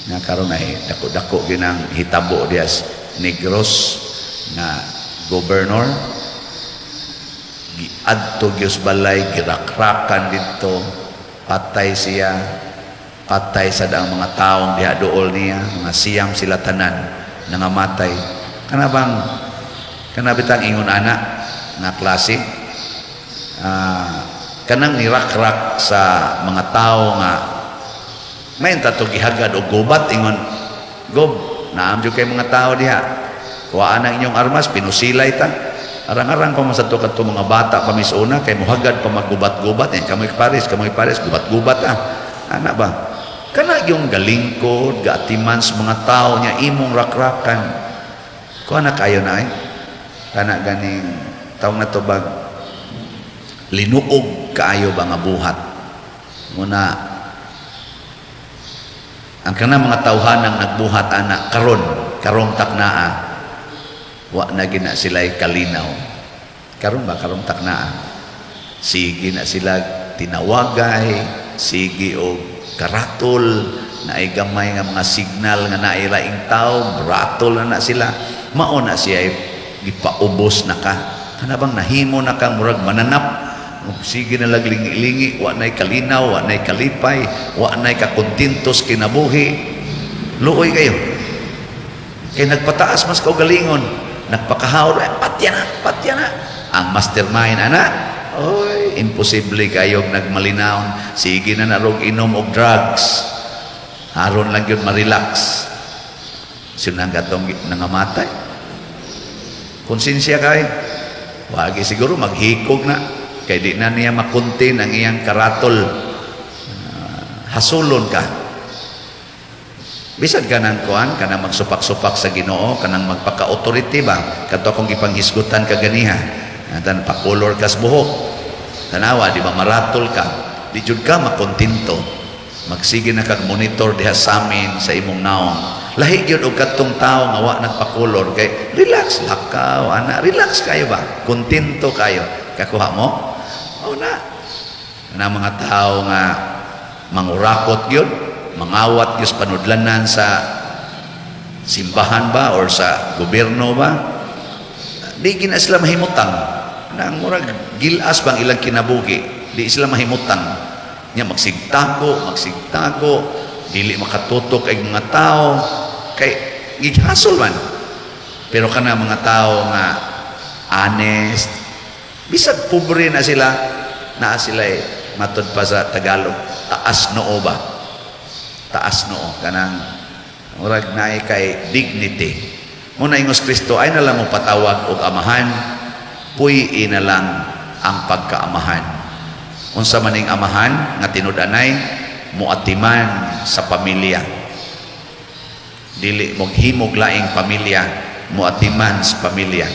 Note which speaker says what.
Speaker 1: Nga karon ay dako-dako ginang hitabo diha sa Negros nga governor, giadto gyud balay, girakrakan didto, patay siya, patay sa daang mga taong diha duol niya, mga siyam sila tanan nangamatay. Kana bang kana bitang ingon ana nga klase, kanang nirakrak sa mga tao nga may tato gihagad og gubat, ingon, "Gob, naam jud kay mga tao diha, kuhaan ang inyong armas, pinusilay ta." Arang-arang pa man sa to kadto mga bata pa misuna kay muhagad pa maggubat-gubat eh, kamoy pares, kamoy pares, gubat-gubat, ah, ana ba? Kana yung galingkod gaatiman sa mga tao niya, imong rakrakan. Kuha na kayo na eh, kana ganing tawag na to bag linuog kaayo ba nga buhat muna. Ang kana mga tawhanang nagbuhat ana karon, karong taknaa, wa na gina sila kalinaw karon ba, karong taknaa. Sige na sila tinawagay, sige og karatol, naay gamay nga mga signal nga naay laing tao, ratol na na sila. Mao na siya gipaubos na ka. Kana bang nahimo na kang murag mananap, sige na lang lingi-lingi, wa na'y kalinaw, wa na'y kalipay, wa na'y kakontento sa kinabuhi. Luoy kayo kay nagpataas mas kaugalingon, nagpakahawr, eh, patya na, patya na ang mastermind ana. Oy, imposible kayog nagmalinaw. Sige na narog inom og drugs aron lang yun ma-relax. Sunang katong nangamatay, konsensya kay wagi siguro maghikog na kay di na niya makuntin ang iyang karatol. Hasulon ka bisag kanang kuan, kanang magsupak-supak sa Ginoo, kanang magpaka-authority ba, kadto akong gipanghisgutan kaganiha tan pakolor kas buhok. Tanawa, di ba maratol ka, di jud ka makontento, magsige na kag monitor diha sa amin sa imong naong. Lahi gyud og kadtong tawo nga wa nagpakolor kay relax, lakaw ana, relax kayo ba, kontento kayo. Kakuha mo o na na mga tao nga mangurakot gyud, mangawat gyud sa panudlanan sa simbahan ba or sa gobyerno ba, di gina sila mahimutang nang murag gilas bang ilang kinabuhi. Di sila mahimutang nya, magsigtago, magsigtago, dili makatutok ay mga tao kay gihasol man. Pero kana mga tao nga honest, bisag pobre na sila, naa sila eh, matud pa sa Tagalog, taas noo ba, taas noo, kanang murag naay kay dignity mo na. Ingos Kristo, ay na lang mo patawag og amahan, puy na lang ang pagkaamahan. Unsa maning amahan nga tinud-anay moatiman sa pamilya, dili moghimog laing pamilya, moatiman sa pamilya.